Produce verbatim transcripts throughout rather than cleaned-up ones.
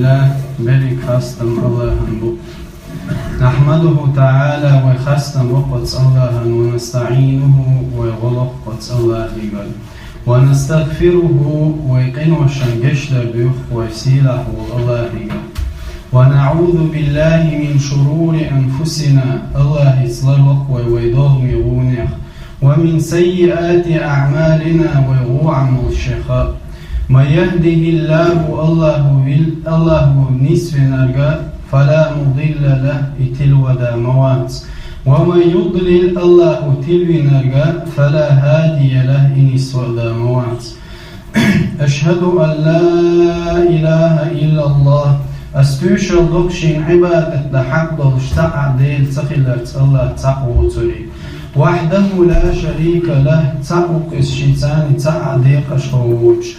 Ла, берриг хастам Аллахьан бу. نحمده تعالى, вай хастам бо кхоцӀ Аллахьан, ونستعينه, вай гӀо ло кхоцӀ Аллахьигара. ونستغفره, вай къиношан гешт дар дуьйху вай сийлахь волу Аллахьигара. ونعوذ بالله من شرور أنفسنا, Аллахьица ларло вай вай догӀмийн гӀунех. ومن سيئات أعمالنا, вай гӀу Ӏамалшех. من يهده الله, Аллахьа вил-, Аллахьа нисвинарг, فلا مضل له, и тилвадар ма вац. ومن يضلل, Аллахьа тилвинарг, فلا هادي له, и нисвадар ма вац. أشهد أن لا إله إلا الله, ас тоьшалла до шена Ӏибадат дан хьакъ долуш цхьа а Дела ца хиларца, Аллахь цхьаъ воцург. وحده لا شريك له, цхьаъ ву-кх иза шеца цхьа а декъашхо воцуш.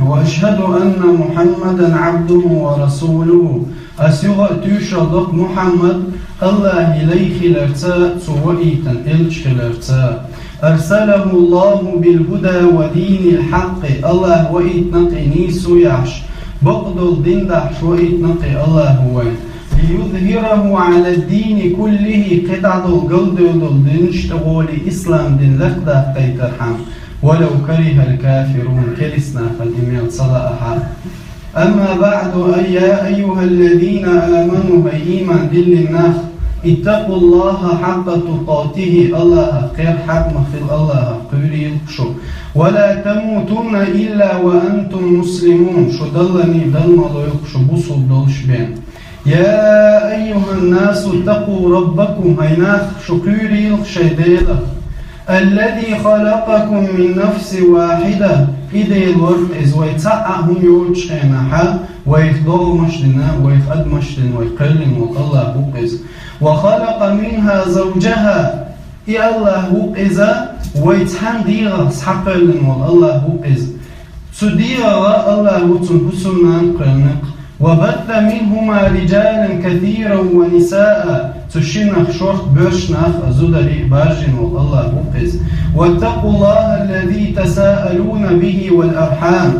وأشهد أن محمدا عبده ورسوله, ас юха а тоьшалла до Мухьаммад Аллахьан лай хиларца, цо ваийтина элча хиларца. أرسله الله بالهدى ودين الحق, Аллахьа ваийтина-кх и нийсо яхьаш, бакъдолу дин дахьаш ваийтина-кх и Аллахьа вайна. ليظهره على الدين كله, кхидӀа долу галдевлла долу динаш тӀе гӀоле ислам дин лакхадаккхийтархьама, ولو كره الكافرون, керстанашна и мел ца лаахь а. أما بعد, أي يا أيها الذين آمنوا, хӀай ийман диллина нах, اتقوا الله حق تقاته, Аллахьах кхера хьакъ ма хилла, Аллахьах кхуьйрийла-кх шу. ولا تموتن إلا وأنتم مسلمون, шу даллалц дала ма лойла-кх шу бусалба долуш бен. يا أيها الناس اتقوا ربكم, хӀай нах, шу кхуьйрийла-кх шайн Делах. الذي خلقكم من نفس واحدة, и Дела вара-кх иза, вай цхьа а хӀума йоцучу хенахь, вайх догӀмаш а дина, вайх адамаш а дина, вай кхоьллина волу Аллахь ву-кх иза. وخلق منها زوجها, и Аллахь ву-кх иза, вай цхьана дегӀах схьакхоьллина волу Аллахь ву-кх иза. Цу дегӀах Аллахь ву цуьнан хӀусамнана а кхоьллина-кх. وبث منهما رجالا كثيرا ونساء, цу шиннах шорта боьрша нах а, зударий а баржийна волу Аллахь ву-кх иза. واتقوا الله الذي تساءلون به والأرحام,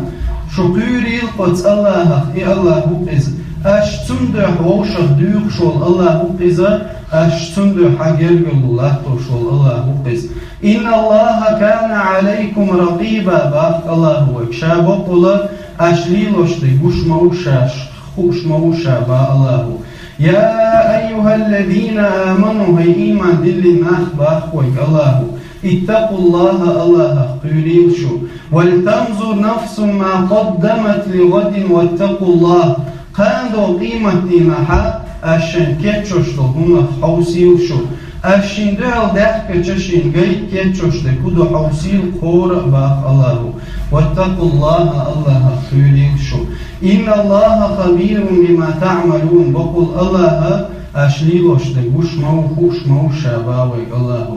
шу кхуьйрийла-кх оцу Аллахьах, и Аллахь ву-кх иза. Аш цунна дуьхьа вовшах дуьйхуш волу Аллахь ву-кх иза, аш цунна дуьхьа гергарло латтош волу Аллахь ву-кх иза. إن الله كان عليكم رقيبا, бах Аллахьа вайга, ша бакъволу аш лелош дерг гуш ма ву ша, хууш ма ву ша, бах Аллахьа. يا أيها الذين آمنوا, хӀай ийман диллина нах, бах вайга Аллахьа, اتقوا الله, Аллахьах кхуьйрийла шу. ولتنظر نفس ما قدمت لغد واتقوا الله. Кхана долу къематдийнахь аш шайн кечъеш долу хӀуманах хьовсийла шу. Аш шена дуьхьал даьхкича шена гайта кечъеш дерг хӀун ду хьовсийла хӀора а, бах Аллахьа. واتقوا الله, Аллахьах кхуьйрийла шу. إن الله خبير بما تعملون, бакъволу Аллахьа аш лелош дерг гуш ма ву, хууш ма ву ша, бах вайга Аллахьа.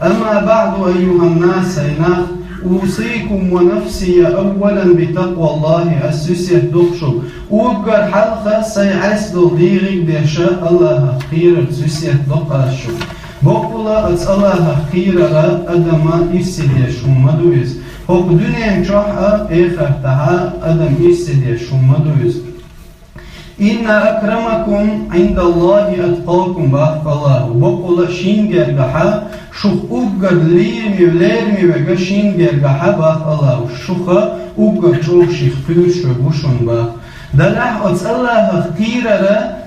أما بعد أيها الناس, хӀай нах, أوصيكم ونفسي أولا بتقوى الله, ас весет до-кх шу. Уггар хьалха сайн Ӏеса долу дегӀиг а деш, Аллахьах кхерарца весет до-кх ас шу. Бакъволу оцу Аллахьах кхерар адам ирсе деш хӀума ма ду иза. ХӀокху дуьнен чохь а, эхартахь а адам ирсе деш хӀума ма ду иза. إن أكرمكم عند الله أتقاكم, бах Аллахьа. Бакъволу шен гергахь шух уггар лераме, лераме верг шен гергахь, бах Аллахьа, шух уггар чӀогӀа шех кхоьруш верг ву шуна, бах. Делахь оцу Аллахьах кхерар,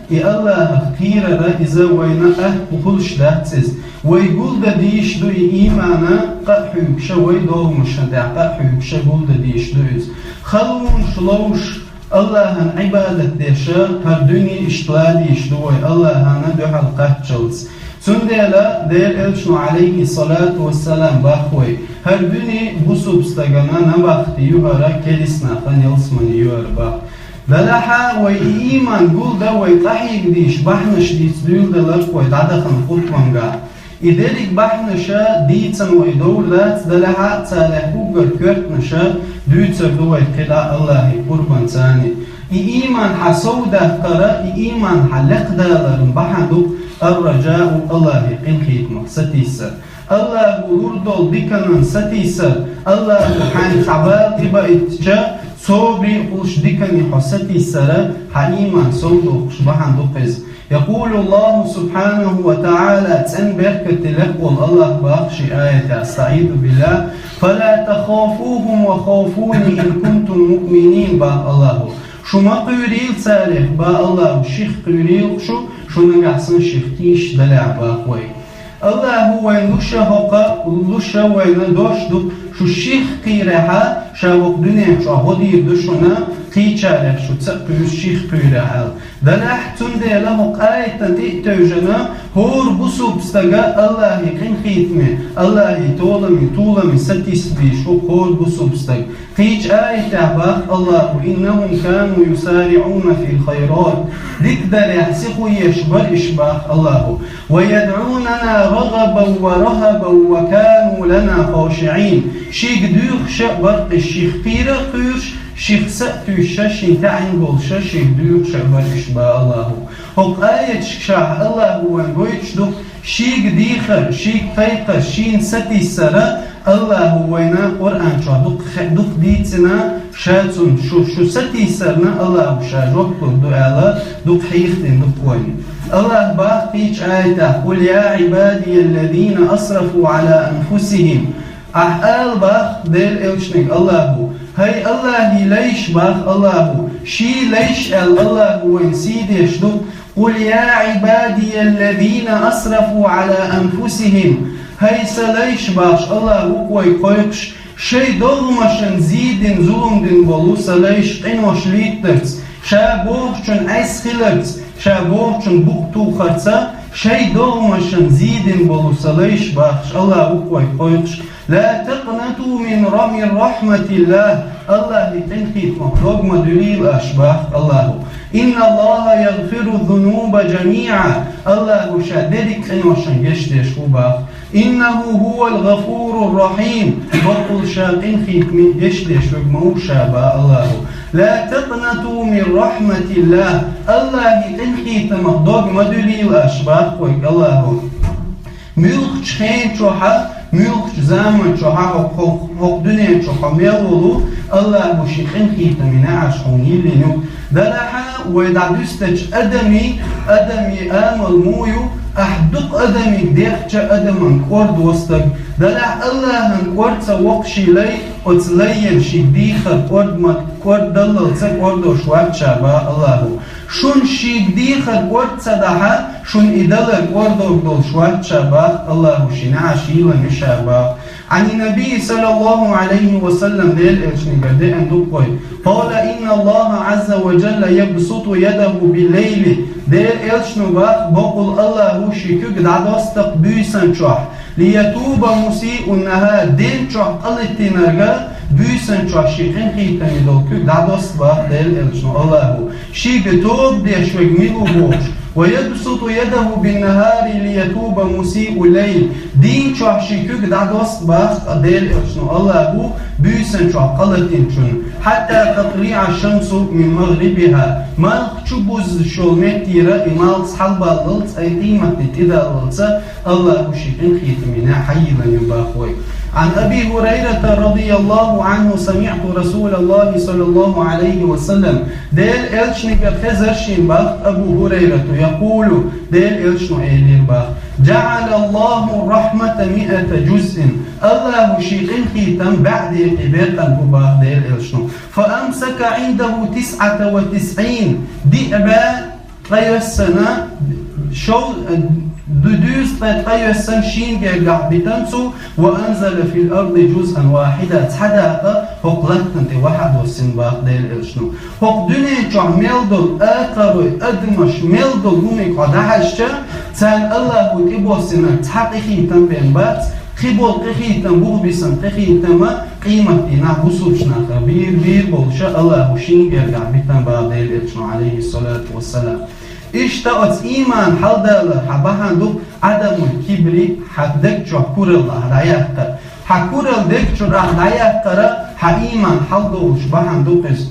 и Аллахьах кхерар, иза вайна къахьега хуьлуш дац иза. Вай гулдан дийш ду и ийман, къа а хьоьгуш вай догӀмашна тӀехь, къа а хьоьгуш гулдан дийш ду иза. Халонаш ловш, Аллахьан Ӏибадат деш, хӀара дуьне иштта ладийш ду вай Аллахьана дуьхьал кхаччалц. Цундела Делан Элчано, Ӏалайхи ссалату вассалам, бах вай, хӀара дуьне бусулба стагана набахти ю, хӀара керстанахана ялсамани ю хӀара, бах. Делахь вай и ийман гулдан вай къахьега дийш бахьанаш дийца дуьйладелла-кх вай дӀадахана хутбангахь. И дерриг бахьанаш дийцина вай довр дац, делахь а царах уггар коьртанаш дуьйцур ду вай кхидӀа Аллахьан къурбанца. И ийман хьан сов даккхар, и ийман хьан лекхдалар бахьана ду الرجاء, Аллахьан къинхетамах сатийсар. Аллахьа лур долу диканан сатийсар, Аллахьа хьайна цхьа бала тӀебаийтича, Собаре хулаш дикане хьо сатийсар, хьа иман совдохуш бахьана ду-кх иза. يقول الله سبحانه وتعالى, цӀена беркате лакха волу АллахӀа боху шен аятехь, أستعيذ بالله: فلا تخافوهم وخافون إن كنتم مؤمنين, боху АллахӀа. Шу ма кхуьйрийла царех, боху АллахӀа, ших кхуьйрийла шу, шу нагахь санна ших тийсаш далехь, боху вай. АллахӀа вайна луш а хӀокху, луш а вайна дош ду, шу ших кхийрехь, ша хӀокху дуьнен чохь гӀо дийр ду шуна, кхечарех шу ца а кхуьйсу, ших кхуьйрехь аьлла. Делахь, цундела хӀокху аятан тӀе а тевжина, хӀора бусулба стага АллахӀан къинхетаме, АллахӀан толаме, толаме сатийсабеш ву хӀора бусулба стаг. Кхечу аятехь боху АллахӀа: إنهم كانوا يسارعون في الخيرات. Дикадарехь сихо еш бара уьш, боху АллахӀа. ويدعوننا رغبا ورهبا وكانوا لنا خاشعين. Шега доьхуш а бара-кх уьш, ших кхийра а кхуьйсуш, ших са а туьйсуш, шена таьӀна болуш, шега доьхуш а бара уьш, боху АллахӀа. ХӀокху аяташкахь АллахӀа вайна гойтуш ду, шега дехар, шега кхайкхар, шена сатийсар, АллахӀа вайна Къуръан чохь дукха хе-, дукха дийцина, ша цунна шу, шу сатийсарна АллахӀа ша жоп лур ду аьлла, дукха хьехадина ду-кх вайна. АллахӀа боху кхечу аятехь: قل يا عبادي الذين أسرفوا على أنفسهم. Ахь ала, боху Делан элчанга АллахӀа: хӀай АллахӀан лайш, боху АллахӀа, шен лайш аьлла АллахӀа вайна сий деш ду, قل يا عبادي الذين أسرفوا على أنفسهم. ХӀай сан лайш, бохуш АллахӀа ву-кх вайга кхойкхуш, шайн догӀмашна зийдина, зулам дина болу сан лайш, къинош лийтарца, ша бохучунна Ӏеса хиларца, ша бохучунна букъ тухарца, шайн догӀмашна зийдина болу сан лайш, бохуш АллахӀа ву-кх вайга кхойкхуш, لا تقنطوا من ر-، من رحمة الله. АллахӀан къинхетамах дог ма дуьллийла аша, боху АллахӀа. إن الله يغفر الذنوب جميعا. АллахӀа ша дерриг а къиношна гечдеш ву, боху. إنه هو الغفور الرحيم. Бакъволу ша къинхетаме гечдеш верг ма ву ша, боху АллахӀа. لا تقنطوا من رحمة الله. АллахӀан къинхетамах дог ма дуьллийла аша, боху вайга АллахӀа. Муьлххачу хенан чохь а, муьлххачу заман чохь а хӀокху, хӀокху дуьнен чу хьо мел волу, АллахӀа шен къинхетаман неӀарш хьуна йиллина ю. Делахь а вай дӀадуьстучу адамийн, адамийн амал муха ю, ахь дукха адамийн дехча адаман кӀордо стаг. Делахь АллахӀан кӀорд ца воккху шен лай, оцу лайна шен дехар кӀорд ма-, кӀордаллалца кӀордош вац ша, боху АллахӀа. Шуна шега дехар кӀорд ца дахь а, шуна и далар кӀордор долуш вац ша, боху АллахӀа, шен неӀарш йиллина ю ша, боху. عن النبي صلى الله عليه وسلم, Делан элчанегара деана ду-кх вай. قال: إن الله عز وجل يبسط يده بالليل. Делан элчано боху, бакъволу АллахӀа шен куьг дӀадосту-кх буьйсан чохь. ليتوب مسيء النهار, ден чохь къа летийнарг буьйсан чохь шен къинхетаме долу куьг дӀадосту, боху Делан элчано АллахӀа. Шега тоба деш верг мила ву бохуш. ويبسط يده بالنهار ليتوب مسيء الليل. Дийна чохь шен куьг дӀадосту, боху Делан элчано АллахӀа, буьйсан чохь къа латийначунна. حتى تطلع الشمس من مغربها. Малх чу буззуш йолу меттера и малх схьалабаллалц, ай къематде тӀедаллалца, АллахӀа шен къинхетаме неӀ хьайиллина ю, боху вай. عن أبي هريرة رضي الله عنه سمعت رسول الله صلى الله عليه وسلم. Делан элчанегара хезара шена, боху Абу ХӀурайрата, يقول, Делан элчано элира, боху: جعل الله الرحمة مائة جزء. АллахӀа шен къинхетам бӀе декъе бекъна бу, боху Делан элчано. فأمسك عنده تسعة وتسعين. Диъ бӀе ткъайоьссана, шов-, ду-, дуьзза ткъе ткъайоьссана шена гергахь битина цо, وأنزل في الأرض جزءا واحدا, цхьа дакъа хӀокху латтана тӀе вахьа доссина, боху Делан элчано. ХӀокху дуьнен чохь мел долу акхарой, адамаш, мел долу хӀуманиг хьо дӀахьаьжча, царна АллахӀа тӀебоссинарг цхьа къинхетам бен бац, кхин болу къинхетам, бухбисина къинхетам а, къематдийнахь бусулбачу нахана бийр-бийр болуш а АллахӀа шена гергахь битина, боху Делан элчано, عليه الصلاة والسلام. Иштта оцу ийман хьаладалар хьан бахьана ду-кх, عدم الكبر, хьан даг чохь куралла ахь дӀаяккхар. Хьан куралла даг чуьра ахь дӀаяккхар а хьан ийман хьаладолуш бахьана ду-кх иза.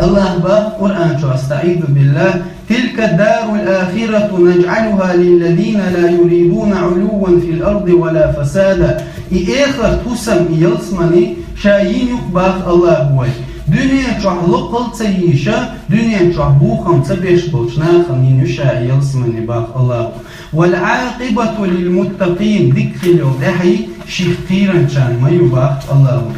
АллахӀа боху Къуръан чу, أستعيذ بالله: تلك الدار الآخرة نجعلها للذين لا يريدون علوا في الأرض ولا فسادا. И эхарт хӀусам, и ялсамани ша йина ю-кх, боху АллахӀа, вай. Дуьнен чохь локхал ца йийша, дуьнен чохь бохам ца беш болчу нахана йина ю ша ялсамани бах Аллахо. «والعاقبة للمتقين», дика хила йолу тӀаьхье ших кхийринчарна ма ю бах Аллахо.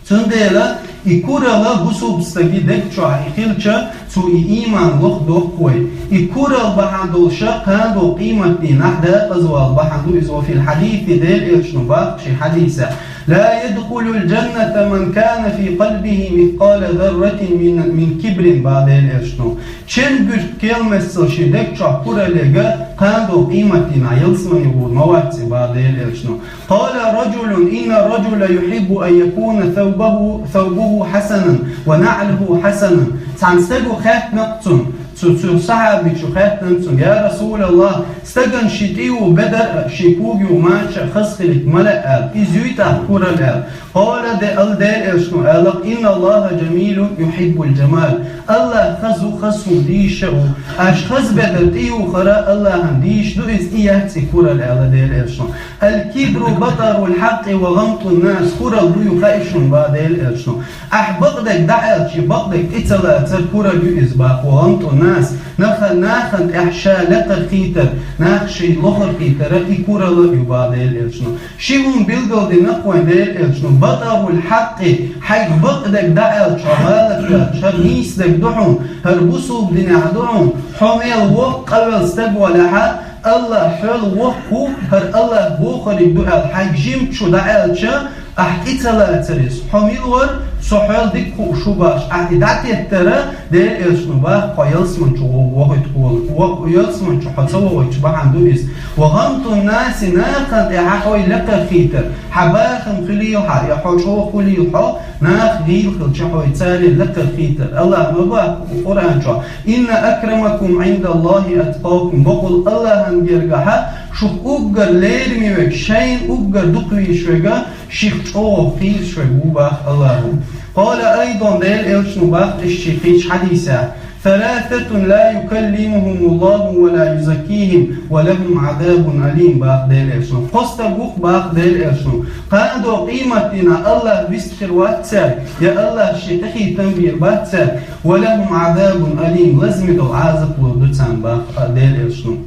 Цундела и куралла бусулба стаге даг чохь и хилча, цо и ийман лохдоккху вай. И куралла бахьана долуша кхана долу къематдийнахь декъаза вала бахьана ду иза. «وفي الحديث», Делан Элчано бах шен хьадисехь: «لا يدخل الجنة من كان في قلبه مثقال ذرة من، من كبر», бах Делан Элчано. Чен буьртиг кел меттал шен даг чохь куралла йолу кхана долу къематдийнахь ялсамани гӀур ма вац и бах Делан Элчано. «قال رجل: إن الرجل يحب أن يكون ثوبه، ثوبه حسنا ونعله حسنا». Цхьана стага хаьттина цунна, цу, цу сахьабичо хаьттина цунна: «Я Расулаллах, стагана шен тӀе юху бедар а, шен кога юху мача а хаза хилийта ма лаьа аьлла, иза юй тӀаккха куралла?» «قال», Де-, аьлла Делан Элчано, аьлла: «إن الله جميل يحب الجمال». Аллах хаза ву, хаза хӀума дийша а ву. Аша хаза бедар тӀе юхара Аллахана дийша ду иза, и яц и куралла, аьлла Делан Элчано. «الكبر بطر الحق وغمط الناس», куралла ду ю хаьа шуна бах Делан Элчано. Ахь бакъдерг дӀааьлча, бакъдерг тӀе ца лацар куралла ю иза бах, «وغمط الناس», наха, нахана тӀехь ша лекхара хийтар, нах шайн лохара хийтара и куралла а ю бах Делан Элчано. Ши хӀума билгалдина кхойн Делан Элчано: «بطر الحق», хьайга бакъдерг дӀааьлча, хьо гӀалатваьлча, хӀара нийса дерг ду хьуна, хӀара бусулба динехь ду хьуна, хьо мел воккха къавелла стаг валахьа, Аллах хьол воккха ву, хӀара Аллах бохург ду аьлла, хьайга жимачу дӀааьлча, ахь тӀе ца лацар иза. Хьо мила вара, со хьол дика хууш ву бахаш, ахь и дӀатеттара, Делан Элчано бах, хьо ялсаман чу вохуьйту хьуна, во-, ялсаман чу хьо ца вохуьйтуш бахьана ду иза. «وغمط الناس», нахана тӀехь хьо лекхара хийтар, хьан бахам хуьлийла хьан, я хьо чӀогӀа хуьлийла хьо, нах гӀийла хилча хьо царел лекхара хийтар. Аллах ма бах Къуръан чохь: «إن أكرمكم عند الله أتقاكم». Бакъул Аллахана гергахьа шух уггар лераме верг, шайна уггар дукха везаш верг, ших чӀогӀа хийраш верг ву бах Аллахо. «قال أيضا», Делан Элчано бах иштта шен кхечу хьадисехь: «ثلاثة لا يكلمهم الله ولا يزكيهم ولهم عذاب أليم», бах Делан Элчано. Кхо стаг ву-кх бах Делан Элчано, кхана долу къематдийнахь Аллах вист хир вац цаьрга, я Аллах шен къинхетам бийр бац цаьрга, «ولهم عذاب أليم», лазаме долу Ӏазап лур ду царна бах Делан Элчано.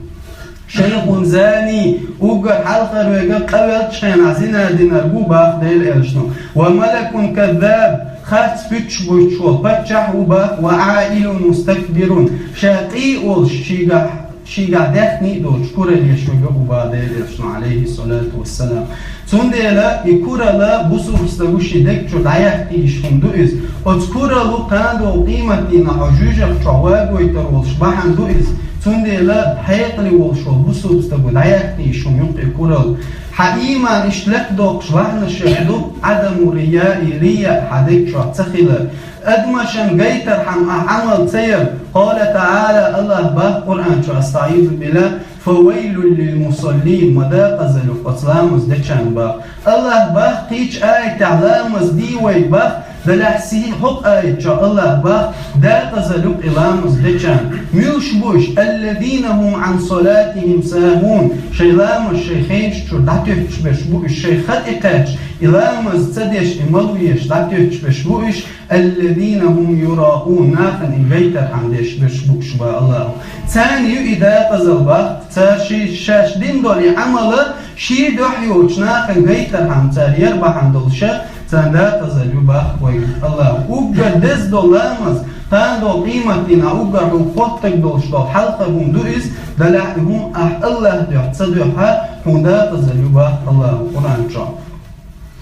«شيخ زاني», уггар хьалхара верг къавеллачу хенахь зина динарг ву бах Делан Элчано. «وملك كذاب», харц пуьчаш буьйцуш волу паччахь а ву бах, «وعائل مستكبر», ша къе а волуш, шийгахь, шийгахь даьхни а доцуш, куралла еш верг а ву бах Делан Элчано, алейхиссалату вассалам. Цундела и куралла бусулба стага шен даг чу дӀаяккха йиш хӀума ду иза. Оцу куралло кхана долу къематдийнахь хьо жуьжах чохь вагойтур волуш бахьана ду иза. Цундела хьекъале волуш волу бусулба стага дӀаяккха йиш хӀума ю-кх и куралла. Хьан ийман иштта лекхдоккхуш бахьанаш ду Ӏадаму рияи, рияъ хьан даг чохь ца хилар. Адамашна гайтархьама ахь Ӏамал ца яр. Къала таӀала, Аллах бах Къуръан чу, астаӀизу биллах: «فويل للمصلين», ма дакъазалла ю оцу ламаз дечарна бах. Аллах бах кхечу аятехь ламаз дийр вайга бах, делахь сий хӀокху аят чохь Аллах бах, дакъазалла ю и ламаз дечарна. Муьлш бу уьш? «الذين هم عن صلاتهم ساهون», шайн ламаз шайн хенаш чуьра дӀатуьттуш берш бу уьш, шайн хатӀе кхаьчча, и ламаз ца деш, и малвеш дӀатуьттуш берш бу уьш. «الذين هم يراءون», нахана и гайтархьама деш берш бу уьш бах Аллахо. Царна ю и дакъазалла бах, цара ши-, шаьш дина долу и Ӏамала шен дуьхьа йоцучу нахана гайтархьама цара яр бахьана долуша, царна дакъазалла ю бах вайга Аллахо. Уггар деза долу ламаз, кхана долу къематдийнахь уггар хьуна хоттаг долуш долу хьалхара хӀума ду иза, делахь и хӀума ахь Аллах дуьхьа ца дуьхьа, хьуна дакъазалла ю бах Аллахо Къуръан чохь.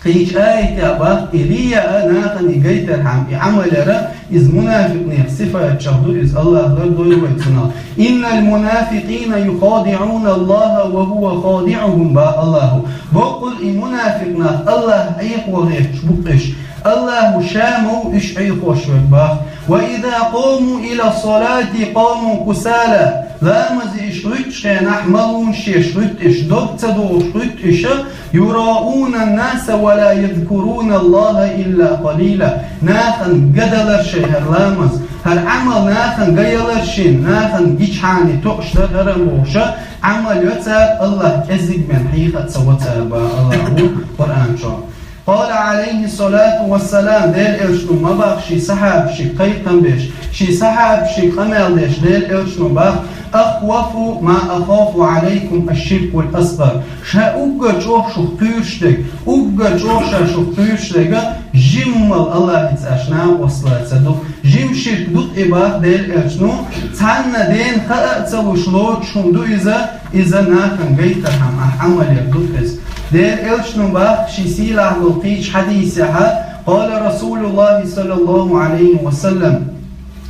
Кхечу аятехь бах, и рияъ а, нахана и гайтархьама и Ӏамал яр а, иза мунафикънех сифатех ду, иза Аллах лардойла вай цунах. «إن المنافقين يخادعون الله وهو خادعهم», бах Аллахо. Бакъул и мунафикъ нах Аллах Ӏехо гӀерташ бу-кх уьш. Аллахо ша ма ву уьш Ӏехош верг бах. «وإذا قاموا إلى الصلاة قاموا كسالى». Ламазе уьш гӀуьттучу хенахь, малуьйш еш гӀуьтту уьш, дог ца догӀуш гӀуьтту уьш, «يراءون الناس ولا يذكرون الله إلا قليلا». Нахана ган далар шайн хӀара ламаз, хӀара Ӏамал нахана ган ялар шен, нахана гичхьана тоъуш дар хӀара бохуша, Ӏамал йо цара, Аллах кӀеззиг бен хьийха а ца во цара бах Аллахо Къуръан чохь. قال عليه الصلاة والسلام, Делан Элчано ма боху шен сахьабашка кхайкхам беш, шен сахьабашка къамел деш, Делан Элчано боху: أخوف ما أخاف عليكم الشرك الأصغر. Ша уггар чӀогӀа шух кхоьруш дерг, уггар чӀогӀа ша шух кхоьруш дерг жимма АллахӀаца аша накъост лаца ду. Жима ширк ду-кх и, боху Делан Элчано, цхьанна дена хаа а ца луш лоцуш хӀума ду иза, иза нахана гайтархьама ахь Ӏамал яр ду-кх иза. Делан Элчано боху шен сийлахь долу кхечу хьадисехь: قال رسول الله صلى الله عليه وسلم,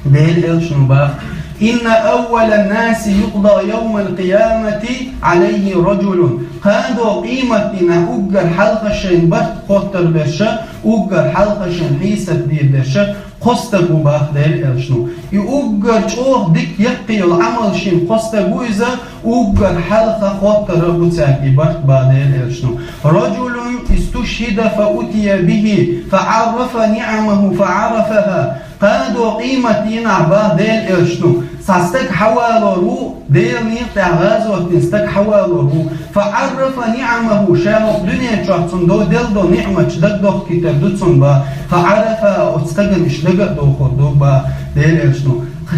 Делан Элчано боху: إن أول الناس يقضى يوم القيامة عليه رجل. Кхана къематдийнахь уггар хьалха шайн барт хоттур берш, уггар хьалха шайн хьесап дийр берш кхо стаг ву, боху Делан Элчано. И уггар чӀогӀа дика яккхий йолу Ӏамал шен кхо стаг ву иза, уггар хьалха хоттур бу цаьрга и барт, боху Делан Элчано. رجل استشهد فأتي به فعرف نعمه فعرفها. Кхана къематдийнахь, боху Делан Элчано, цхьа стаг хьавалор ву, Делан некъа тӀехь гӀазот дина стаг хьавалор ву. فعرف نعمه, ша хӀокху дуьнен чохь цунна до-, делла долу ниӀматаш дагадохкуьйтур ду цунна, боху. فعرفها, оцу стагана уьш дага а дохур ду, боху Делан Элчано.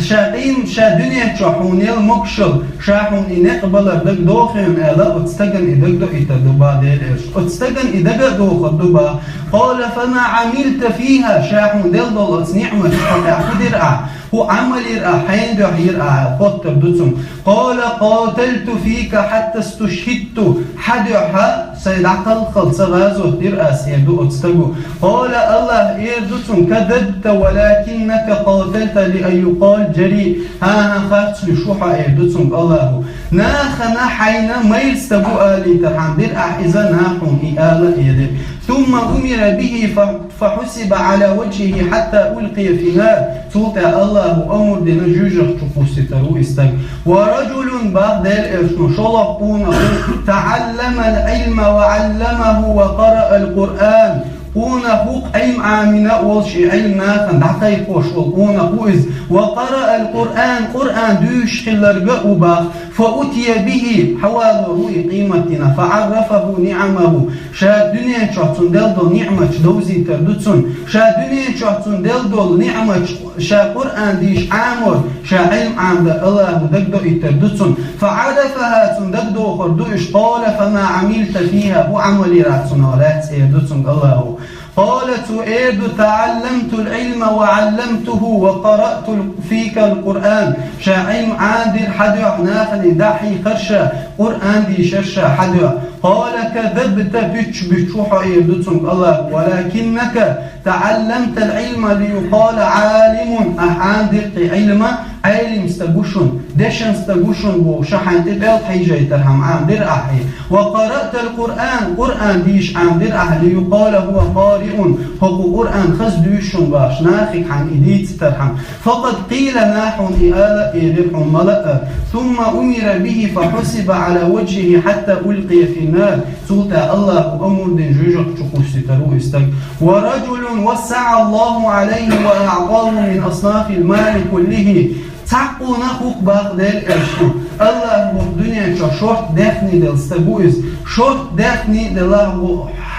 Ша къийна, ша дуьнен чохь хьуна елла могушалла, ша хьуна и некъ балар дагадохийна аьлла, оцу стагана и дагадоуьйтур ду, боху Делан Элчано. Оцу стагана и дага а дохур ду, боху. قال فما عملت فيها, ша хьуна делла долу оцу ниӀматашна тӀехь хӀун дира ахь? ХӀун Ӏамал йира ахь, хьенан дуьхьа йира ахь аьлла хоттур ду цунна. قال قاتلت فيك حتى استشهدت, хьан дуьхьа сайн дӀакхалххалц гӀазот дира ас, эр ду оцу стага. قال, АллахӀа эр ду цунна: كذبت ولكنك قاتلت لأن يقال جريء. ХӀан-хӀа, харц луьйш ву хьо, эр ду цунга АллахӀа. Нахана хьайна майра стаг ву алийтархьама дира ахь иза, наха хьуна и ала а элира. ثم أمر به ف فحسب على وجهه حتى ألقي في النار. Цул тӀаьхьа АллахӀа амр дина, жуьжах чу кхуссуьйтур ву и стаг. ورجل, боху Делан Элчано, шолгӀа къонах ву, تعلم العلم وعلمه وقرأ القرآن. Къонах ву-кх, Ӏилма Ӏамийна а волуш, и Ӏилма нахана дӀакхайкхош волу къонах ву иза. وقرأ القرآن, Къуръан дуьйцуш хилларг а ву, боху. فأتي به, хьавалор ву и къематдийнахь, فعرفه نعمه, ша дуьнен чохь цунна делла долу ниӀматаш довзийтур ду цунна, ша дуьнен чохь цунна делла долу ниӀматаш, ша Къуръан дийша Ӏамор, ша Ӏилма Ӏамадар АллахӀа дагадоуьйтур ду цунна. فعرفها, цунна дагадохур ду уьш. قال فما عملت فيها, хӀун Ӏамал йира ахь цунах лаьцна, эр ду цунга АллахӀа. قال, цо эр ду: تعلمت العلم وعلمته وقرأت فيك القرآن. Ша Ӏилма Ӏамадира хьан дуьхьа, нахана дӀахьийхира ша, Къуръан дийшира ша хьан дуьхьа. قال كذبت, пуьчча буьттуш ву хьо, эр ду цунга АллахӀа. ولكنك تعلمت العلم ليقال عالم, ахь Ӏамадира-кх и Ӏилма, Ӏелим стаг ву шуна, дешна стаг ву шуна бохуш, хьайна тӀе пӀелг хьийжийтархьама Ӏамадира ахь и. وقرأت القرآن, Къуръан дийша Ӏамадира ахь, ليقال هو قارئ, хӀокхо Къуръан хаза дуьйцу шуна бохуш, нахе хьайна и дийцитархьама. فقد قيل, наха хьуна и ала а элира, хьуна мала а. ثم أمر به فحسب على وجهه حتى ألقي في النار. Цул тӀаьхьа АллахӀа амр дина, жуьжах чу кхуссуьйтур ву и стаг. ورجل وسع الله عليه وأعطاه من أصناف المال كله. Цхьа къонах ву-кх, боху Делан Элчано, АллахӀа хӀокху дуьнен чохь шорта даьхни делла стаг ву иза. Шорта даьхни делахь,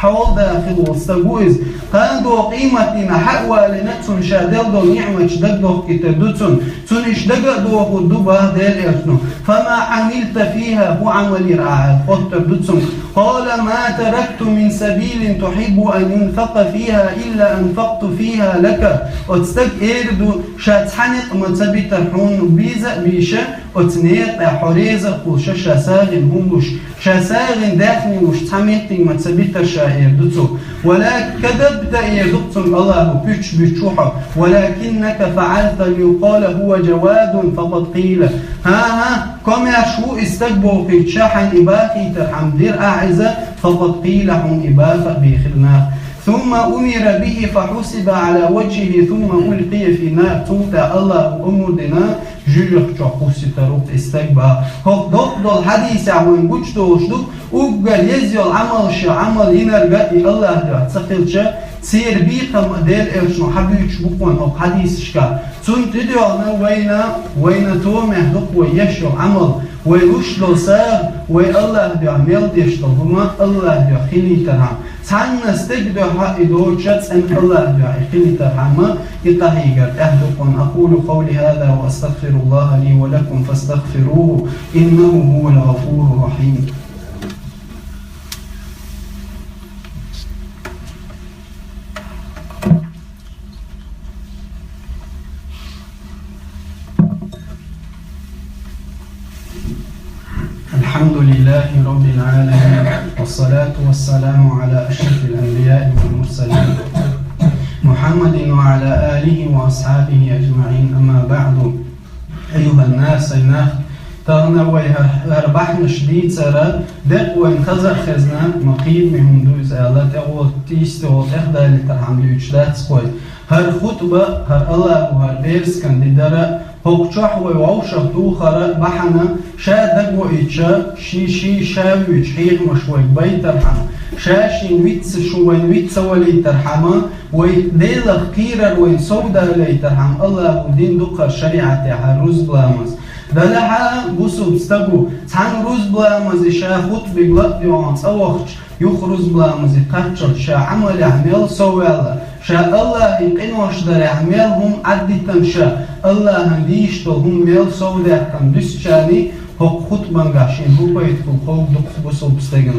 хьолада хилла волу стаг ву иза. Кхана къематдийнахь хьа а валийна, цунна ша делла долу ниӀматаш дагадохкуьйтур ду цунна. Цунна уьш дага а дохур ду, боху Делан Элчано. فما عملت فيها, хӀун Ӏамал йира ахь аьлла хоттур ду цунга. قال ما تركت من سبيل تحب أن ينفق فيها إلا أنفقت فيها لك. Оцу стага эр ду, ша цхьа некъ ма ца битара хьуна, бийза а бийша, оцу некъа тӀехь хьо реза а хуьлуш, ша сагӀина хӀума луш, ша сагӀина даьхни луш цхьа меттиг ма ца битара ша, эр ду цо. ولكن كذبت, эр ду-кх цунга АллахӀа, пуьчча буьттуш ву хьо. ولكنك فعلت ليقال هو جواد فقد قيل. ХӀан-хӀа, комаьрша ву и стаг бохуьйтуш, ша хьайна и бахийтархьама дира ахь иза, فقد قيل, хьуна и баха а бийхира наха. ثم أمر به فحسب على وجهه ثم ألقي في النار. Цул тӀаьхьа АллахӀа амр дина, жуьжах чу кхуссуьйтур ву-кх и стаг, боху. ХӀокху доккха долу хьадисехь вайна гучудолуш ду, уггар еза йолу Ӏамалш, Ӏамал йинарг а и АллахӀан дуьхьа ца хилча, церан бекхам а Делан Элчано хьабуьйцуш бу-кх вайна хӀокху хьадисашкахь. Цунна тӀедоьгӀна вайна, вайна томехь ду-кх вай еш йолу Ӏамал. Вай луш долу сагӀа, вай Аллахьа дуьхьа мел деш долу хӀума Аллахьа дуьхьа хилийтархьама. Цхьанна стеган дуьхьа и доцуш, цӀена Аллахьа дуьхьа и хилийтархьама, и къахьегар тӀехь ду-кх вайна. أقول قولي هذا وأستغفر الله لي ولكم فاستغفروه إنه هو الغفور الرحيم. الحمد لله رب العالمين، والصلاة والسلام على أشرف الأنبياء والمرسلين، محمد وعلى آله وأصحابه أجمعين. أما بعد. أيها الناس, ай нах, тахана вай хӀара, хӀара бахьанаш дийцар декъа вайна хаза а хезна, ма кхетаме хӀума ду иза аьлла, тӀехула, тӀийсте гӀо тӀехдалийтархьама дуьйцуш дац-кх вай. ХӀара хутба, хӀара Аллахьа, хӀара берзкан де дара, хӀокху чохь вай вовшах тухара бахьана, ша дагавоуьйтуш, ший-ший ша вуьйцу хьехамаш вайга байтархьама, ша-шена виц шу вайна виц ца валийтархьама, вай Делах кхерар вайна совдалийтархьама, Аллахьа дина ду-кх хӀара шариӀатехь хӀара рузба ламаз. Делахь а бусулба стага цхьана рузба ламазе ша хутбе латта йогӀу цӀа вахча, юха рузба ламазе кхаччалц ша Ӏамалехь мел совваьлла, ша Аллахьан къинош дарехь мел хӀума Ӏаддитина, ша Аллахьан дийш долу хӀума мел совдаьккхина дуьсучарний хӀокху хутбангахь шена хӀун пайда хуьлу ховш ду-кх бусулба стеган.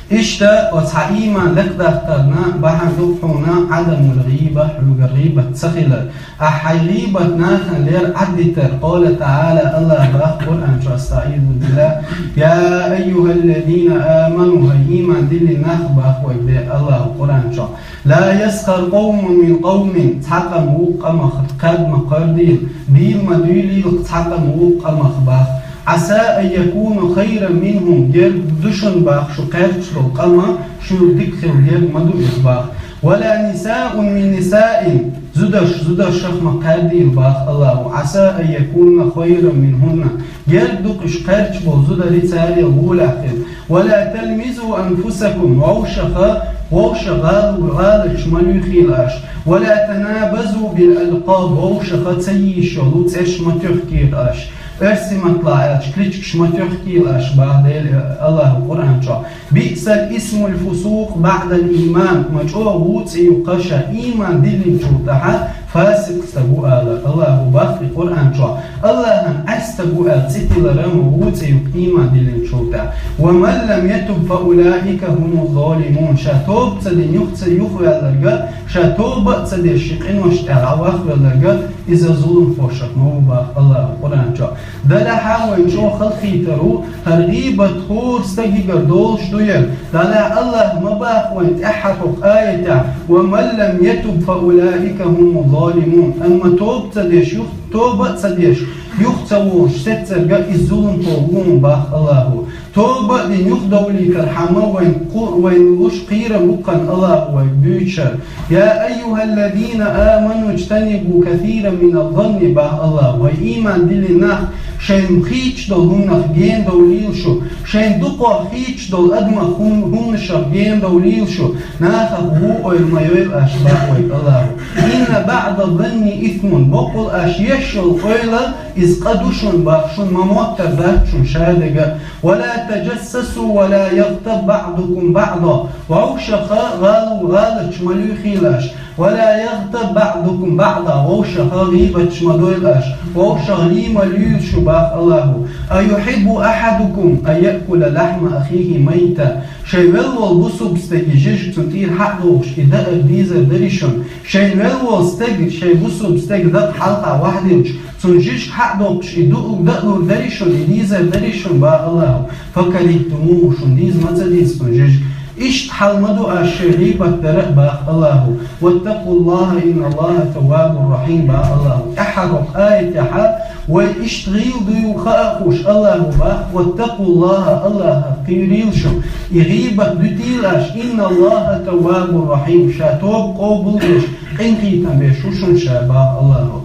Иштта оцу хьан ийман лакхадаккхарна бахьана ду-кх хьуна Ӏадамул гӀийба, хьоьгара гӀийбат ца хилар. Ахь хьайн гӀийбат нахана лер Ӏаддитар. Къала ТаӀала, Аллахьа боху Къуръан чохь, астаӀизу биллахь: «Я айюхаллазина аману», хӀай ийман диллина нах, боху вайга Аллахьа Къуръан чохь. «Ла ясхар къавмун мин къавмин», цхьа къам вукху къамах кхаьрда ма кхардийла, дийла ма дуьйлийла цхьа къам вукху къамах, боху. «Ӏаса ан якуну хайран минхум», герга ду шуна, боху, шу кхаьрдаш долу къам шуьйра дика хила герга ма ду иза, боху. «Ва ла нисаун мин нисаин», зудаш зударшах ма кхардийла, боху Аллахьа, «Ӏаса ан якунна хайран минхунна», герга ду-кх уьш кхаьрдаш болу зударий царел гӀолехь хила. «Ва ла талмизу анфусакум», вовшаха, вовшах гӀала-, гӀалаташ ма луьйхийла аша. «Ва ла танабазу бил алкъаб», вовшаха ца йийш йолу цӀераш ма туьхкийла аша. Оьрсийн маттахь аьлча, кличкаш ма туьхкийла аша, боху Дела, Аллахьа Къуръан чохь. «Биъсал исмул фусукъ баъдал ийман», ма чӀогӀа вон цӀе ю-кх ша ийман диллинчул тӀаьхьа фасикъ стаг ву ала Аллахьа, боху Къуръан чохь. Аллахьан Ӏеса стаг ву аьлла цӀе тиллар ма вон цӀе ю-кх ийман диллинчул тӀаьхьа. «Ва ман лам ятуб фа улаика хумуз залимун». Ша тоба ца дина юха ца юхаваьлларг, ша тоба а ца деш ши къинош тӀехь дӀавахвелларг, иза зуламхошах ма ву, боху Аллахьа Къуръан чохь. Делахь а вайна чӀогӀа халахетар ву, хӀара гӀийбат хӀора стагигара долуш ду яра. Делахь Аллахьа ма боху вайна тӀаьххьара хӀокху аятехь: «Ва ман лам ятуб фа улаика хумуз залимун». Амма тоба ца деш, юха тоба а ца деш, юха ца волуш сеццарг иза зуламхо ву, боху Аллахьа. Тоба а дина юхадовлийтархьама вайн кху-, вайн луш кхерам бу-кх Аллахьа вайга буьйцуш. «Я айюхаллазина аману ижтанибу касиран мина занни», боху Аллахьа, хӀай ийман диллина нах, шайна хийцаш долу хӀуманах генадовлийла шу, шайна дукхох хийцаш долу адамах хӀум-, хӀуманашах генадовлийла шу, нахах вон ойла ма йойла аша, боху вайга Аллахьа. «Инна баъда занни исмун», бакъволу аша еш йолу ойла, иза къа ду шуна, боху, шуна ма моттар дац шуна ша дерг. «Ва ла тажассасу ва ла ягътаб баъдукум баъда». Вовшаха гӀала-, гӀалаташ ма луьйхийла аша. «Ва ла ягътаб баъдукум баъда», вовшаха гӀийбаташ ма дойла аша. Вовшах лий ма луьйла шу, боху Аллахьа. «Аюхиббу ахадукум ан яъкула лахьма ахихи майта». Шайн велла волу бусулба стеге жижиг цунна тӀера хьа а дохуш, и даар дезар дарий шуна? Шайн велла волу стега, шайн бусулба стега дакъа хьалха вахьа дилча, цунна жижиг хьа а доккхуш, и дууг даалур дарий шуна, и дезар дарий шуна, боху Аллахьа? «Факарихтумуху», шуна деза ма ца деза цунна жижиг. Иштта хьал ма ду аша шайн гӀийбат дар а, боху Аллахьа. «Ваттакъуллахьа, инналлахьа таввабур рахьим», боху Аллахьа. ТӀаьххьара хӀокху аятехь вай иштта гӀийла дуй хаа а хууш, Аллахьа боху: «Ваттакъуллахьа», Аллахьах кхерийла шу, и гӀийбат дуьтийла аша, «инналлахьа таввабур рахьим», ша тоба къобалдеш, къинхетам беш ву шуна ша, боху Аллахьа.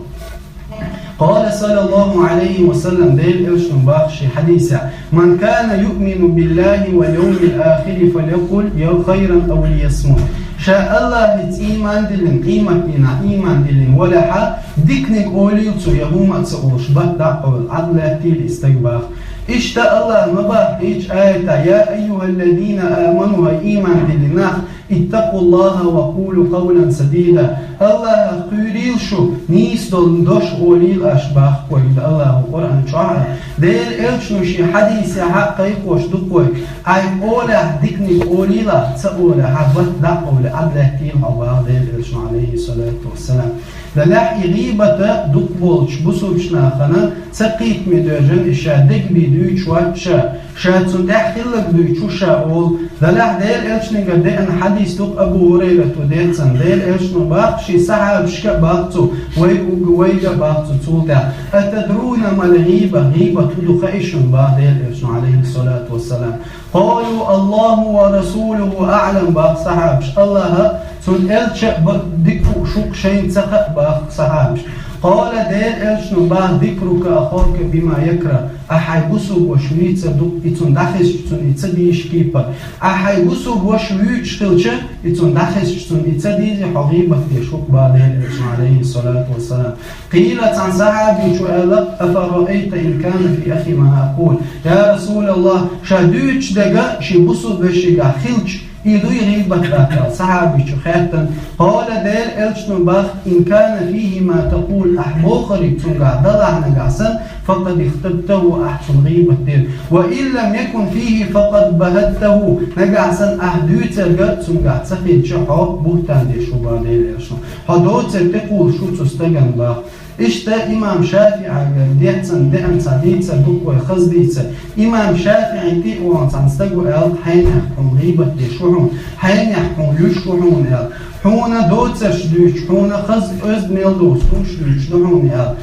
Къала саллаллахьу Ӏалайхьи ва саллам, Делан Элчано боху шен хьадисехь: «Ман кана юъмину биллахьи вал йовмил ахири фалякъул яв хайран ав лиясмут». Ша Аллахьаца ийман диллина, къематдийнахь ийман диллина валахь а, диканиг олийла цо, я хӀумма а ца олуш, бат дӀа а кховла, Ӏад лаьттийла и стаг, боху. Иштта Аллаха ма боху кхечу аятехь: «Я айюхаллазина аману», хӀай ийман диллина нах, «иттакъуллаха ва къулу къавлан садида». Аллахах кхуьйрийла шу, нийса долу дош олийла аша боху вайга Аллаха Къуръан чохь а. Делан элчано шен хьадисехь а кхайкхош ду вайга: «Хьайн къолехь диканиг олийла, ца олехь, хьан барт дӀа а къовлий, Ӏад лаьттийла хьо», боху Делан элчано, алейхиссалату вассалам. Делахь и гӀийбат дукха болчу бусулбачу нахана ца кхийтаме доьжна, и ша дегабе дуьйцуш вац ша, ша цунна тӀехь хилларг дуьйцуш ву ша олу. Делахь Делан элчанегара деана хьадис ду-кх Абу ХӀурайрата дийцина. Делан элчано боху, шен сахьабашка а боху цо, вайга угга, вайга а боху цо цул тӀаьхьа: «Атадруна мал гӀийба?» ГӀийбат хӀун ду хаьий шуна, боху Делан элчано, алейхиссалату вассалам. «Къалу: Аллаху ва расулуху аълам», боху сахьабаш. Аллаха, цуьнан элча а бакъ дика хууш ву-кх шайна ца хаьа, боху сахьабаш. «Къала», Делан элчано боху: «Зикрука ахака бима якрахӀ». Ахь хьайн бусулба ваша вийцар ду-кх, и цунна дӀахезча, цунна и ца дийзачу кепара. Ахь хьайн бусулба ваша вуьйцуш хилча, и цунна дӀахезча, цунна и ца дийзий, хьо гӀийбат деш ву-кх, боху Делан элчано, алейхиссалату вассалам. Къийла, цхьана сахьабичо аьлла: «Афараайта ин кана фи ахи ма акъул?» Я Расулаллах, ша дуьйцуш дерг шен бусулба вешигахь хилча, и дуй гӀийбат даккха, сахьабичо хаьттина. Къала, Делан элчано боху: «Ин кана фихи ма такъул», ахь бохург цуьнгахь далахь нагахь санна, «факъад ихтабтаху», ахь цунна гӀийбат дира. «Ва ин лам якун фихи факъад багьаттаху», нагахь санна ахь дуьйцург цуьнгахь ца хилча, хьо буьхтан деш ву, боху Делан элчано. Хьо доцург тӀекхуллуш ву цу стагана, боху. Иштта имам ШафиӀигара дийцина деана цхьа дийцар ду-кх вай, хаза дийцар. Имам ШафиӀин тӀе а вахана цхьана стага аьлла: «Хьенех хьуна гӀийбат деш ву хьуна, хьенех хьуна луьйш ву хьуна», аьлла. «Хьуна доцурш дуьйцуш, хьуна хаза, оьзда мел доцу хӀумнаш дуьйцуш ду хьуна», аьлла.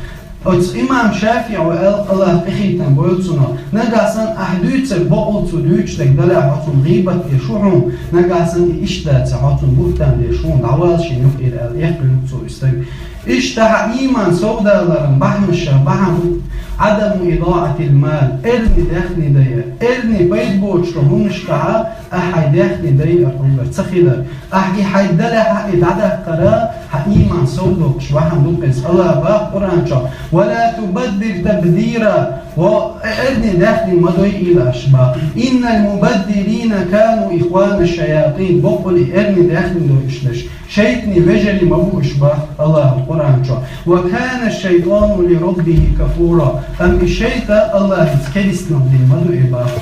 Оцу имам ШафиӀо аьлла, Аллах къинхетам бойла цунах: «Нагахь санна ахь дуьйцург бакъ ву, цо дуьйцуш дерг далахь, хьо цунна гӀийбат деш ву хьуна, нагахь санна и иштта дац, хьо цунна буьхтан деш ву хьуна, дӀавала шена юкъера», аьлла, эккхийна цо и стаг. Иштта хьан ийман совдаларан бахьанашах бахьана ду Ӏадаму идаӀатил мал, эрна даьхни дайа, эрна пайда боцуш долу хӀуманашкахь ахь хьайн даьхни дайар хьуна ца хилар. Ахь и хьайга далахь а, и дӀадаккхар хьан ийман совдоккхуш бахьана ду-кх иза. Аллаха боху Къуръан чохь: «Ва ла тубаззир табзира», ва эрна даьхни ма дойийла аша, боху. «Иннал мубаззирина кану ихвана шаятин», бакъ а и эрна даьхни дойуш дерш шайтӀанийн вежарий ма бу уьш, боху Аллаха Къуръан чохь: «Ва кана шайтану ли раббихи кафура». Амма и шайтӀа Аллахца кегийрхой дина ма ду и, боху.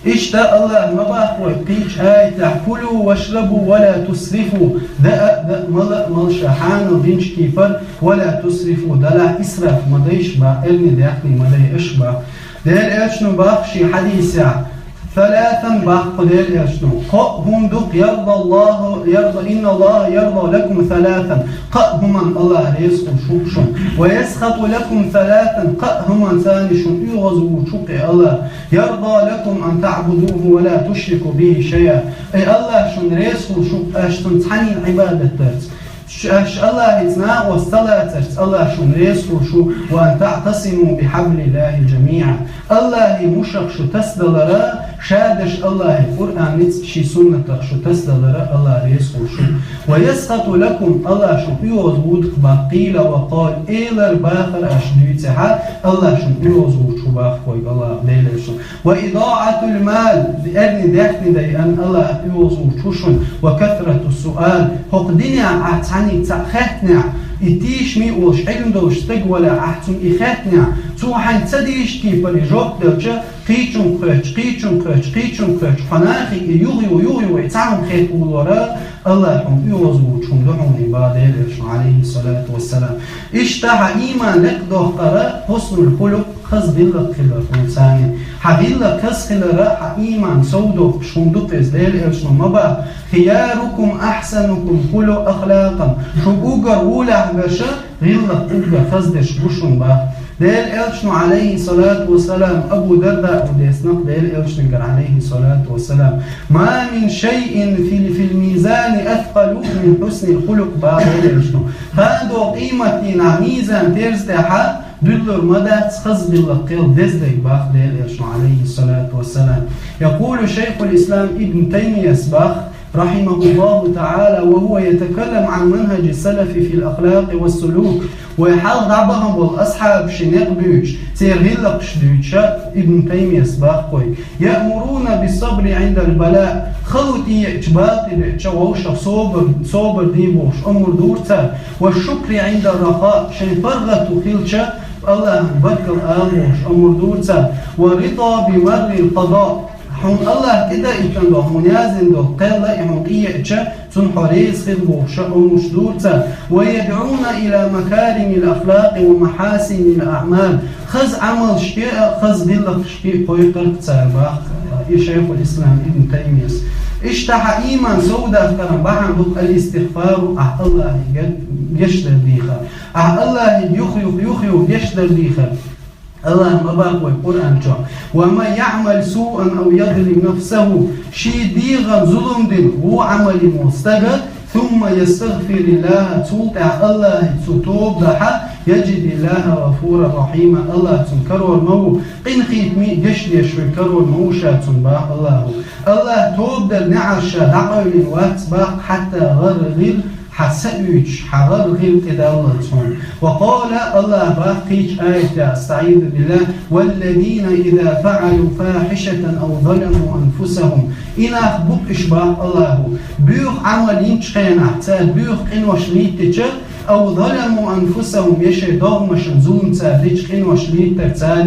Иштта Аллаха ма боху вай кхечу аятехь: «Кулу вашрабу ва ла тусрифу». Даа а даа, мала а мала ша хьанал динчу кепара, «ва ла тусрифу», далахь исраф ма дайша, боху, эрна даьхни ма дайша, боху. Делан элчано боху шен хьадисехь: «Саласан», боху кху Делан элчано, «кхо хӀума ду-кх, ярдаллаху, ярда, инналлаха ярда лакум саласан». Кхаа хӀуманна Аллах реза хуьлуш ву-кх шуна. «Ва ясхату лакум саласан», кхаа хӀуманна царна шуна оьгӀаз вуьйцуш ву-кх и Аллах. «Ярда лакум ан таъбудуху ва ла тушрику бихи шайъа». И Аллах шуна реза хуьлуш ву-кх аша цунна цхьаннена Ӏибадат дарца. Ш-, аша Аллахьца накъост ца лацарца Аллах шуна реза хуьлуш ву. «Ва ан таътасиму бихьаблиллахи джамиъа». Аллахьан мушах шу тасадалара, ша дерш Аллахьан Къуръаница, шен суннатах шу тасадалара Аллах реза хуьлуш ву. «Ва ясхату лакум», Аллах шуна оьгӀаз вуьйцуш ву-кх, боху, къийла ва къал, элар, бахар аша дуьйцехь а, Аллах шуна оьгӀаз вуьйцуш ву, боху вайга Аллах, Делан элчано. «Ва идаъатул мал», эрна даьхни дайан Аллах оьгӀаз вуьйцуш ву шуна. «Ва касрату суал», хӀокху динехь ахь цхьаннега цхьаъ хаьттинехь, и тешаме а волуш, Ӏилма долуш стаг валахь, ахь цунна и хаьттинехь, цо хьайна ца дийзачу кепара жоп делча, кхечунга хоьттуш, кхечунга хоьттуш, кхечунга хоьттуш, хьо нахе и юха-юха, юха-юха и цхьа хӀума хетта вуьйлура, Аллах хьуна оьгӀаз вуьйцуш хӀума ду хьуна и, боху Делан элчано, алейхиссалату вассалам. Иштта хьан ийман лекха доккхура хуснул хулукъ, хаза гӀиллакх хилар хьуна царна. Хьан гӀиллакх хаза хилар хьан ийман совдоккхуш хӀума ду-кх иза, Делан элчано ма боху: «Хиярукум ахсанукум хулу-, ахлакъан». Шух уггар вуьйлахь берш, гӀиллакх уггар хаза дерш бу шуна, боху. Делан элчано, алейхиссалату вассалам, Абу Дардаъ дийцина-кх Делан элчанегара, алейхиссалату вассалам: «Ма мин шайин фил, фил мизани аскъалу мин хуснил хулукъ», боху Делан элчано. Кхана догӀу къематдийнахь мизан терза тӀехь дуьллур ма дац хаза гӀиллакхел деза дерг, боху Делан элчано, алейхиссалату вассалам. Якъулу шайхул ислам Ибн Таймияс боху: رحمه الله تعالى وهو يتكلم عن منهج السلف في الأخلاق والسلوك. Вай хьалха дӀабахана болу асхьабаш шайн некъ буьйцуш, церан гӀиллакхаш дуьйцуш Ибн Таймияс боху вай: يأمرون بالصبر عند البلاء, хало тӀееъча, бала тӀееъча вовшах собар, собар де бохуш омра дора цара, والشكر عند الرخاء, шайн паргӀато хилча Аллахьан баркалла ала бохуш омра дора цара, والرضا بمر القضاء, хьуна Аллахьа тӀедаийтина долу, хьуна яздина долу кхел а хьуна тӀееъча, цунна хьо реза хила бохуш омраш дора цара, ويدعون إلى مكارم الأخلاق ومحاسن الأعمال, хаза Ӏамалшка а, хаза гӀиллакхашка а кхойкхура цара боху и Шайхул-Ислам Ибн Таймияс. Иштта хьан ийман совдаккхаран бахьана ду-кх аль-истигъфару, ахь Аллахье гешт дар дийхар, ахь Аллахье юх-юх, юх-юх гешт дар дийхар. Аллахьа ма боху вай Къуръан чохь: ومن يعمل سوءا أو يظلم نفسه, шен дегӀан зулам дина вон Ӏамал йина волу стага, ثم يستغفر الله, цул тӀаьхьа Аллахье цо тоба дахь, يجد الله غفورا رحيما, Аллахь цунна карор ма ву, къинхетаме а, гешт деш верг карор ма ву ша цунна боху Аллахьа. Аллахьа тоба дар неӀарш ша дӀакъевлина вац боху, хьатта гӀаргӀир хьан са уьйцуш, хьан гӀаргӀир тӀедаллалц хьуна. وقال, Аллахьа боху кхечу аятехь, أستعيذ بالله: والذين إذا فعلوا فاحشة أو ظلموا أنفسهم. И нах бу-кх уьш боху Аллахьа, боьха Ӏамал йинчу хенахь, цара боьха къинош лийтича, أو ظلموا أنفسهم, я шайн догӀмашна зулам цара дича, къинош лийтар цара,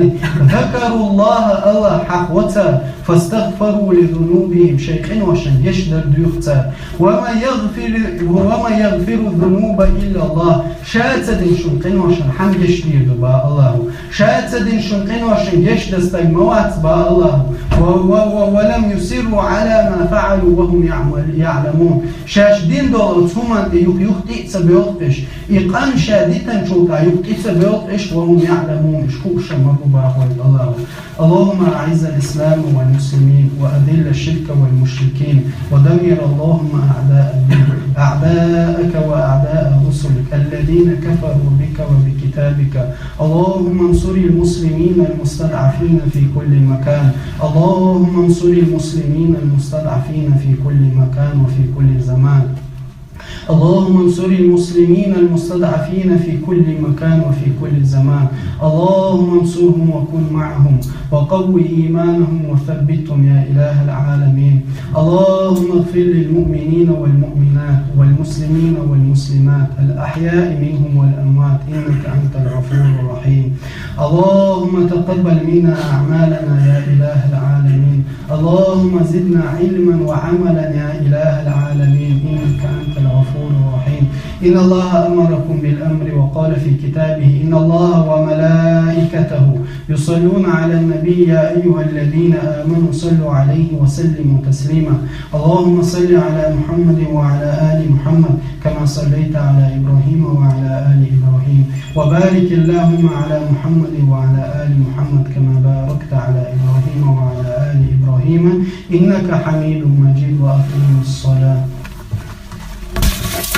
ذكروا الله, Аллахь хьахаво цара, فاستغفروا لذنوبهم, шайн къиношна гешт дар дуьйху цара. ومن يغفر، ومن يغفر الذنوب إلا الله. Ша ца дина шун къиношна хьан гешт дийр ду боху Аллахьа? Ша ца дина шун къиношна гешт дан стаг ма вац боху Аллахьа. و، و، و، ولم يصروا على ما فعلوا وهم يعمل، يعلمون. Шаьш дина долу оцу хӀуманна тӀе юха-юха тӀе а ца боьлху уьш. И къам ша дитинчул тӀаьхьа юха тӀе ца боьлху уьш, وهم يعلمون, уьш хууш ма бу боху вай Аллахьа. اللهم أعز الإسلام والمسلمين وأذل الشرك والمشركين ودمر اللهم أعداء الدين، أعداءك وأعداء رسلك الذين كفروا بك وبكتابك. اللهم انصر المسلمين المستضعفين في كل مكان. اللهم انصر المسلمين المستضعفين في كل مكان وفي كل زمان. اللهم انصر المسلمين المستضعفين في كل مكان وفي كل زمان. اللهم انصرهم وكن معهم وقو إيمانهم وثبتهم يا إله العالمين. اللهم اغفر للمؤمنين والمؤمنات والمسلمين والمسلمات الأحياء منهم والأموات إنك أنت الغفور الرحيم. اللهم تقبل منا أعمالنا يا إله العالمين. اللهم زدنا علما وعملا يا إله العالمين إنك أنت الغفور الرحيم. إن الله أمركم بالأمر وقال في كتابه: إن الله وملائكته يصلون على النبي يا أيها الذين آمنوا صلوا عليه وسلموا تسليما. اللهم صل على محمد وعلى آل محمد كما صليت على إبراهيم وعلى آل إبراهيم وبارك اللهم على محمد وعلى آل محمد كما باركت على إبراهيم وعلى آل إبراهيم إنك حميد مجيد. وأقيموا الصلاة.